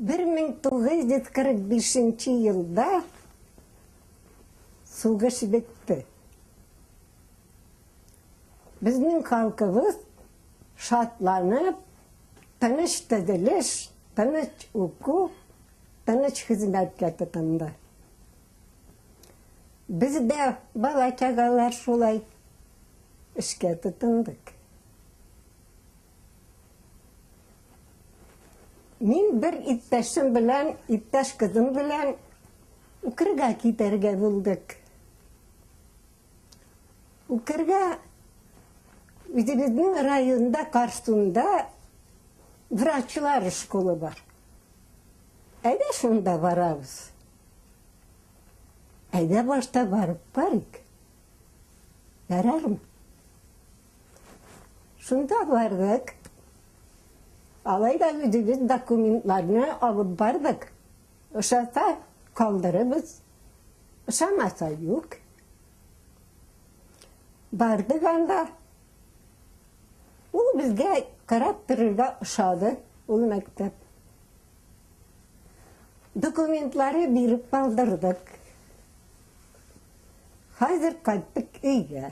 1945 елда сугыш бетте. Безнең халкыбыз шатланып, тыныч төзелеш, тыныч уку, тыныч хезмәткә тотынды. Без дә бала-чагалар шулай эшкә тотындык. Мин бер иптәшем белән, иптәш кызым белән укырга китәргә булдык. Укырга үзебезнең районда Карсунда врачлар школы бар. Әйдә шунда барабыз. Әйдә башта барып карыйк. Ярармы? Шунда бардык. Алай да үзебез документларны алып бардык. Ошаса калдырыбыз, ошамаса юк. Бардык анда. Ул безгә карап торырга ошады, ул мәктәп. Документлары биреп калдырдык. Хәзер кайттык өйгә.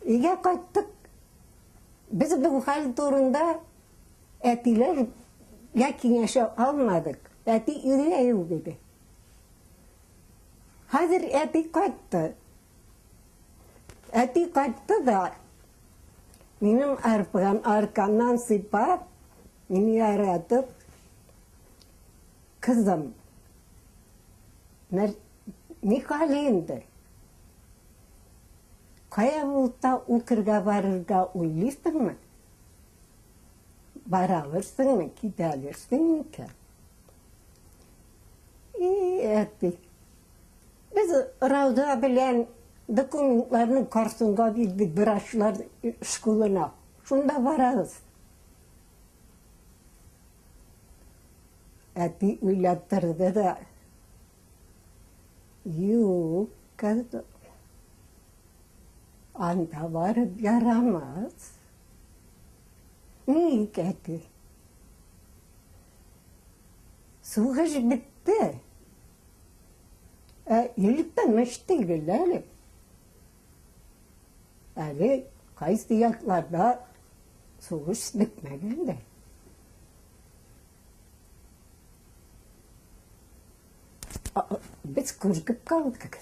Өйгә кайттык. Без бу хәл турында әтиләргә киңәшә алмадык. Әти өйдә юк иде. Хәзер әти кайтты. Әти кайтты да, минем аркам, аркамнан сыйпап, мине яратып, кызым, Ни хәл инде? Кая булса укырга барырга уйлыйсыңмы? Бара алырсыңмы, китә алырсың микән? И, әти. Без Рауза белән документларны Карсунга бирдек врачлар школына. Шунда барабыз. Әти уйлап торды да, Юк, кызым, анда барып ярамас. Ник, әти? Сугыш бетте. Ә ил тыныч түгел әле. Әле кайсы якларда сугыш бетмәгән дә. Без куркып калдык.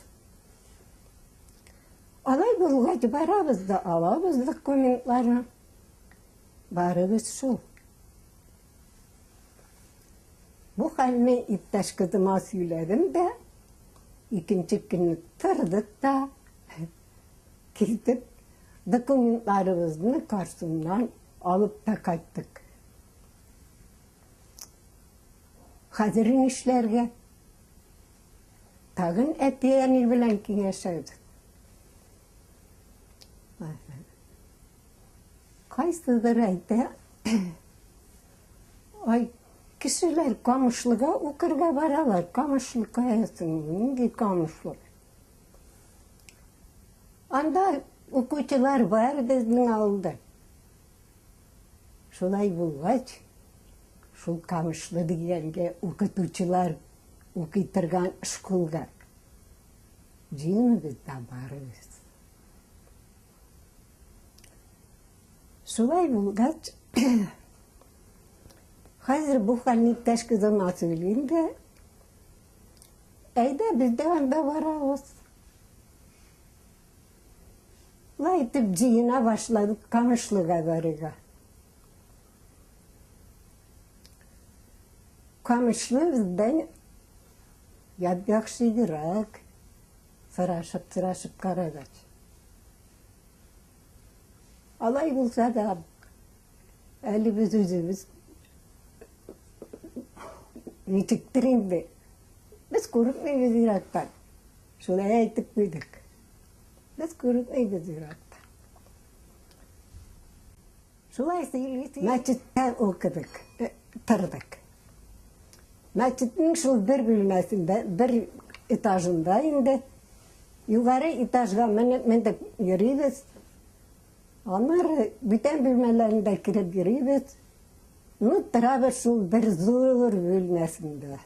Алай булгач барабыз да алабыз документларны. Барыбыз шул. Бу хәлне иптәш кызыма сөйләдем дә, икенче көнне тордык та, килдек, документларыбызны Карсуннан алып та кайттык. Хәзер нишләргә? Тагын әти-әни белән киңәшәбез. Кайсыдыр әйтә, ай, кешеләр Камышлыга укырга баралар. Камышлы каясың, нинди Камышлы? Анда укучылар бар безнең авылда. Шулай булгач, шул Камышлы дигәнгә укытучылар укый торган школга җыеныбыз да барыбыз. Шулай булгач, хәзер бу хәлне иптәш кызыма сөйлим дә, әйдә, без дә анда барабыз. Шулай итеп җыена башладык Камышлыга барырга. Камышлы бездән яп-яхшы ерак, сорашып-сорашып карагач. Алай булса да, әле без үзебез ничектер инде. Без курыкмыйбыз ерактан. Шулай әйтеп куйдык. Без күренмибез еракта. Шулай сөйли мәчеттә укыдык, э, тордык. Мәчетнең шул бер бүлмәсендә, бер этажында инде югары этажга менеп мендек йөрибез. Аннары бүтән бүлмәләрендә кереп йөрибез. Ну, торабыз шул бер зур бүлмәсендә.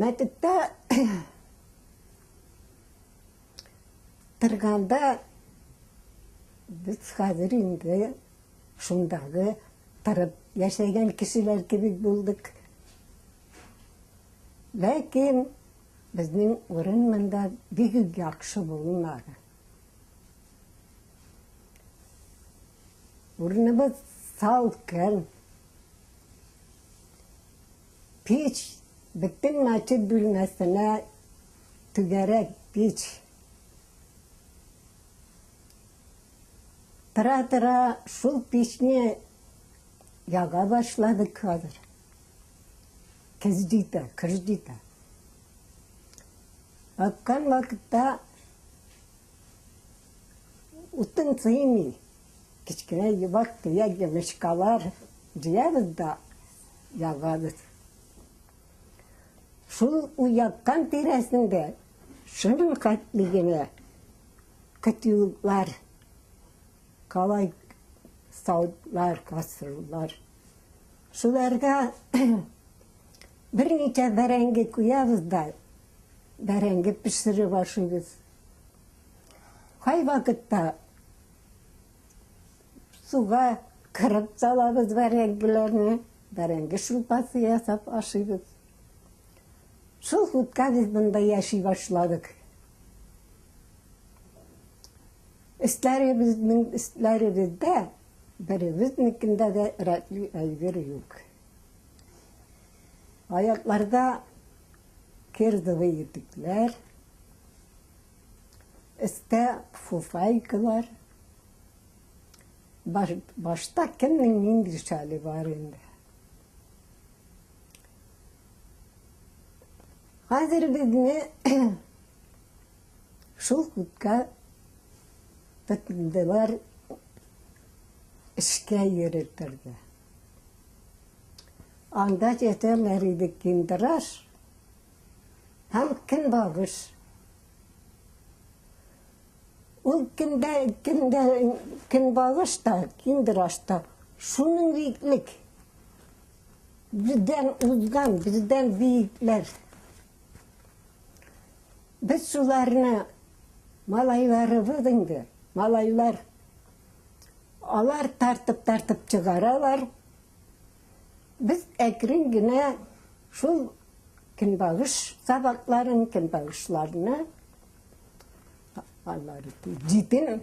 Мәктәптә торганда без хәзер инде шундагы торып яшәгән кешеләр кебек булдык. Ләкин безнең урын монда бик яхшы булмады. Урыныбыз салкын. Пич бөтен мәчет бүлмәсенә түгәрәк пич. Тора-тора шул пичне яга башладык хәзер. Көз җитә, кыш җитә. Аккан вакытта утын сыймый. Кечкенә вак-төяк йомычкалар җыябыз да ягабыз. Шул уяккан тирәсендә шуның хәтле генә котелоклар, калай савытлар, кастрюльлар. Шуларга берничә бәрәңге куябыз да, бәрәңге пешереп ашыйбыз. Кайвакытта суга кырып салабыз бәрәңгеләрне, бәрәңге шулпасы ясап ашыйбыз. Шул хутка без монда яши башладык. Өсләребезнең өсләребездә беребезнекендә дә рәтле әйбер юк. Аякларда кирзовый итекләр, өстә фуфайкалар. Баш, башта кемнең нинди шәле бар инде. Хәзер безне шул күпкә тотындылар эшкә йөретергә. Анда җәтәләр иде киндераш һәм көнбагыш. Ул көндә, көндә, көнбагыш та, киндераш та шуның биеклек. Бездән узган, бездән биекләр. Без шуларны малайларыбыз инде, малайлар. Алар тартып-тартып чыгаралар. Без әкрен генә шул көнбагыш сабакларын, көнбагышларны алар җитен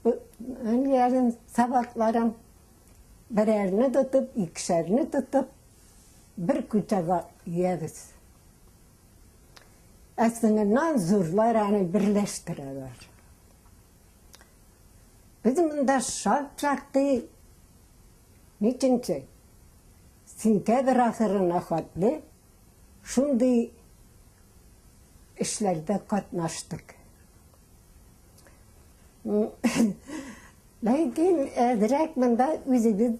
әниләрен сабакларын берәрне тотып, икешәрне тотып бер кучага өябез. Ә соңыннан зурлар аны берләштерәләр. Без монда шактый ниченче сентябрь ахырына хәтле шундый эшләрдә катнаштык. Ләкин әзрәк монда үзебез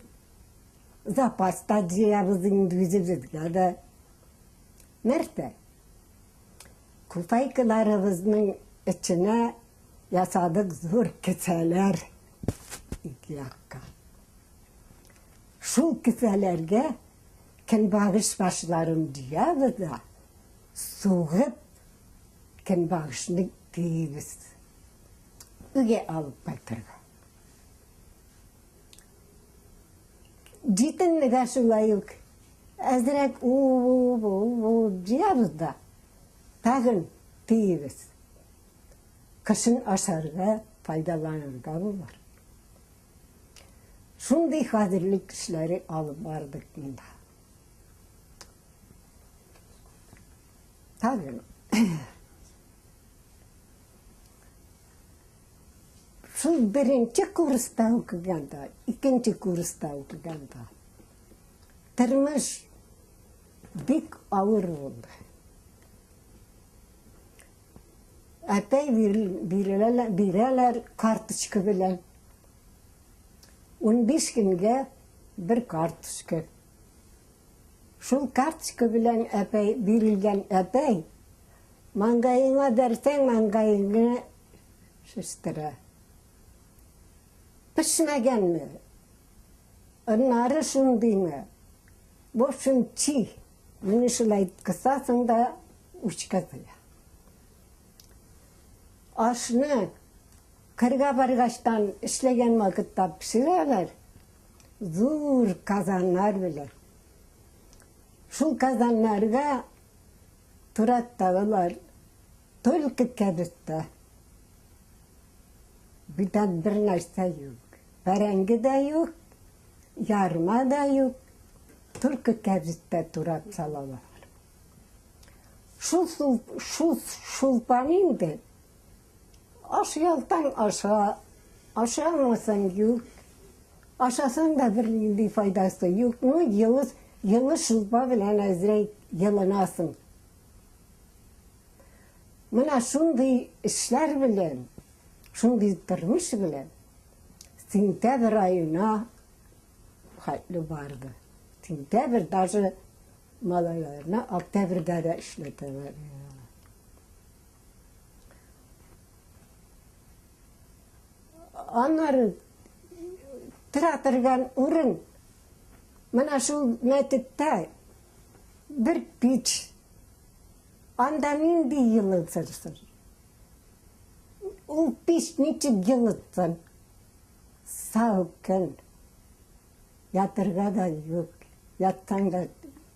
запаста җыябыз инде үзебезгә дә. Нәрсә? Куфайкаларыбызның эченә ясадык зур кесәләр ике якка. Шул кесәләргә көнбагыш башларын җыябыз да, сугып, көнбагышны төйибез. Өйгә алып кайтырга. Җитенне дә шулай ук әзрәк уып-уып-уып җыябыз да, тагын төйибез. Кышын ашарга, файдаланырга булыр. Шундый хәзерлек эшләре алып бардык монда. Тагын шул беренче курста укыганда, икенче курста укыганда тормыш бик авыр булды. Әтәй бирәләр, бирәләр карточка белән. 15 көнгә бер карточка. Шул карточка белән әпәй бирелгән әпәй маңгаеңа бәрсәң, маңгаеңны шештерә. Пешмәгәнме? Аннары шундыймы? В общем, чи. Менә шулай кысасың да учка сыя. Ашны кырга баргачтан эшләгән вакытта пешерәләр. Зур казаннар белән. Шул казаннарга туратталар только кәбестә. Бүтән бер нәрсә юк. Бәрәңге дә юк, ярма да юк. Только кәбестә турап салалар. Шул, шул шулпан инде. Ашый алсаң аша, ашый алмасаң юк. Ашасаң да бернинди файдасы юк. Ну, елы, елы шулпа белән әзрәк елынасың. Менә шундый эшләр белән, шундый тормыш белән сентябрь аена хәтле барды. Сентябрь даже малайларны октябрьдә дә эшләтәләр. Аннары тора торган урын менә шул мәчеттә бер пич. Анда нинди елытырсың? Ул пич ничек елытсын? Салкын. Ятырга да юк. Ятсаң да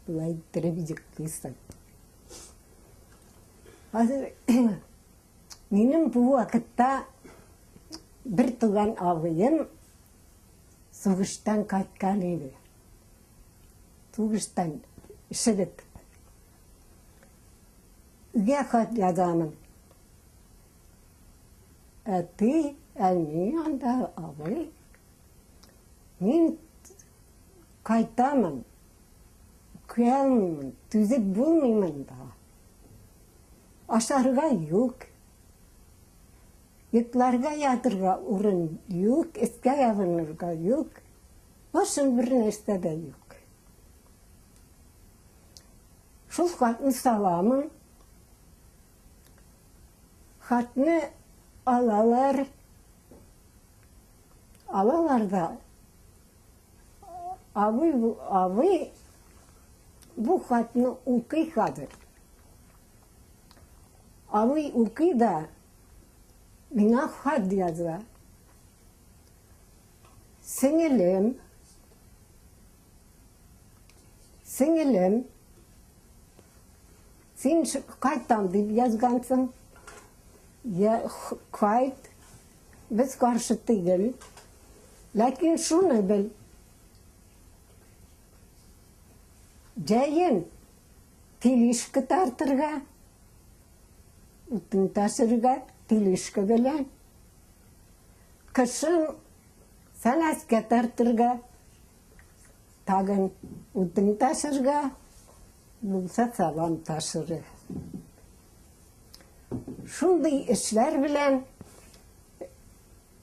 болай иттереп йоклыйсың. Хәзер минем бу вакытта бер туган абыем сугыштан кайткан иде. Сугыштан шелеп. Өйгә хат язамын. Әти, әни анда, абый. Мин кайтамын. Күрәлмимен, түзеп булмый монда. Ашарга юк. Йокларга ятырга урын юк, өскә ябынырга юк. Башым бер нәрсә дә юк. Шул хатны саламын. Хатны алалар. Алалар да абый, абый бу хатны укый хәзер. Абый укый да миңа хат яза. Сеңелем, сеңелем, син кайтам дип язгансың. Я кайт, без каршы түгел. Ләкин шуны бел. Җәен телишка тартырга, утын ташырга телишка белән. Кышын сәнәскә тартырга, тагын утын ташырга, булса салам ташырга. Шундый эшләр белән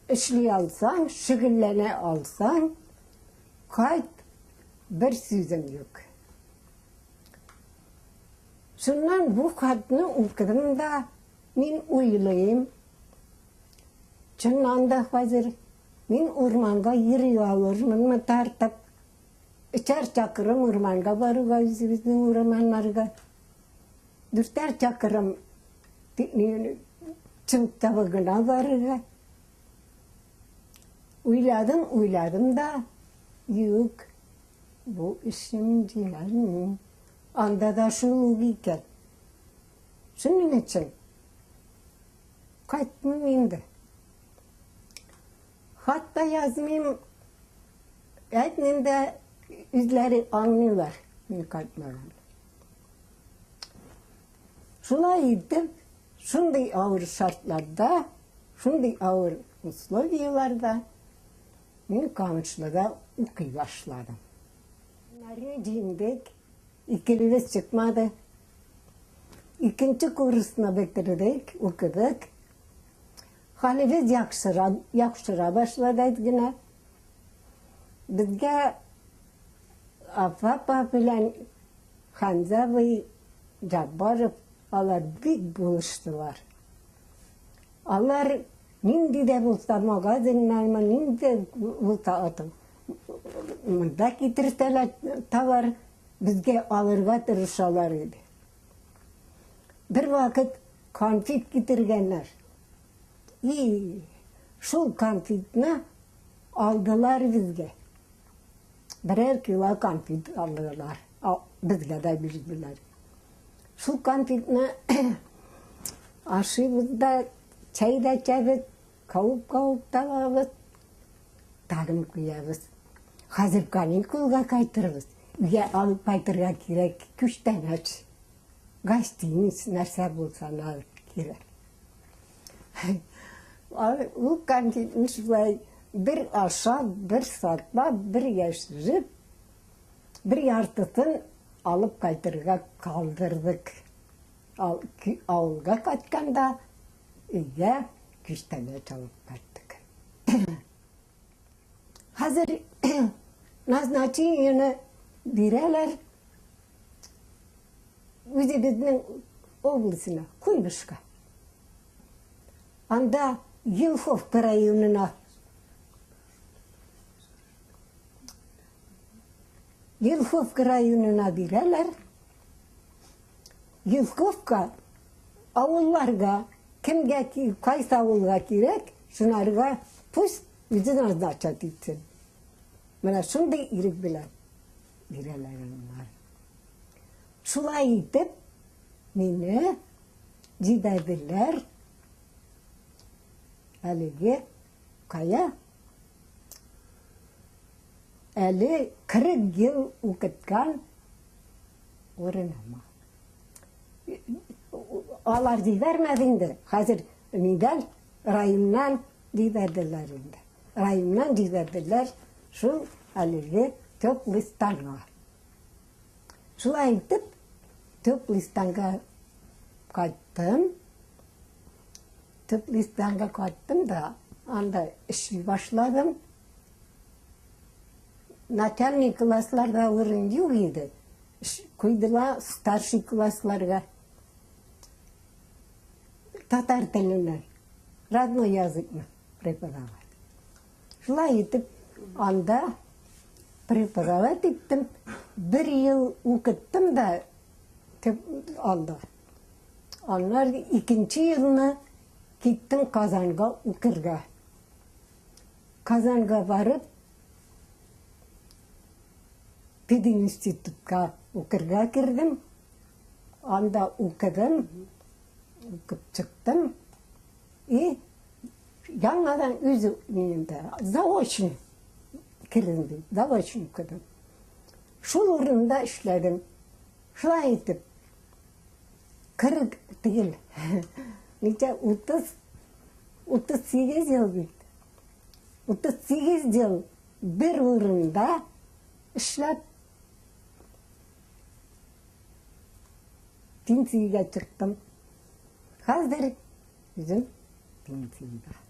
эшли алсаң, шөгыльләнә алсаң, кайт, бер сүзем юк. Шуннан бу хатны укыдым да, мин уйлыйм, чыннан да хәзер мин урманга йөри алырмынмы тартып? Өчәр чакрым урманга баруга үзебезнең урманнарга. Дүртәр чакрым Чынтавыгына барырга. Уйладым, уйладым да, юк, бу эшне мин Анда да шул ук икән. Шуның өчен кайтмыйм инде. Хат та язмыйм, әйтмим дә, үзләре аңлыйлар мин кайтмаганны. Шулай итеп, шундый авыр шартларда, шундый авыр условияләрдә мин Камышлыда укый башладым. Нарны җиңдек, икелебез чыкмады. Икенче курсны бетердек, укыдык. Хәлебез яхшыра, яхшыра башлады генә. Безгә апа апа белән Хәмзә абый Җаббаров алар бик булыштылар. Алар Нинди дә булса магазиннармы, нинди дә булса атым. Монда китерсәләр товар, безгә алырга тырышалар иде. Бер вакыт конфет китергәннәр. И, шул конфетны алдылар безгә. Берәр кило конфет алдылар. Безгә дә бирделәр. Шул конфетны ашыйбыз да, чәй дә эчәбез, кавып-кавып та алабыз, тагын куябыз. Хәзер каникулга кайтырбыз. Өйгә алып кайтырга кирәк күчтәнәч. Гостиниц нәрсә булса да кирәк. Ул конфетны шулай бер ашап, бер саклап, бер яшереп, бер яртысын алып кайтырга калдырдык. Авылга кайтканда өйгә күчтәнәч алып кайттык. Хәзер назначениене бирәләр үзебезнең областена, Куйбышка. Анда Елховка районына. Елховка районына бирәләр. Елховка авылларга, кемгә, кайсы авылга кирәк, шунарга пусть үзе назначать итсен. Менә шундый ирек белән бирәләр алар. Шулай итеп, мине җибәрделәр әлеге кая? Әле 40 ел укыткан урыныма. Алар җибәрмәде инде. Хәзер нидән? Районнан җибәрделәр инде. Районнан җибәрделәр шул әлеге теплый станга. Шулай итеп, теплый станга кайттым. Теплый станга кайттым да, анда эшли башладым. Начальный классларда урын юк иде. Куйдылар старший классларга. Татар теленнән, родной языкны преподавать. Шулай итеп, анда преподавать иттем. Бер ел укыттым да анда. Аннан икенче елны киттем Казанга укырга. Казанга барып, пединститутка укырга кердем. Анда укыдым, укып чыктым. И яңадан үз минемдә заочно кердем бит, заочно укыдым. Шул урында эшләдем. Шулай итеп, 40 түгел, ничә, 30, 38 ел бит. 38 ел бер урында эшләп пенсиягә чыктым. Хәзер үзем пенсиядә.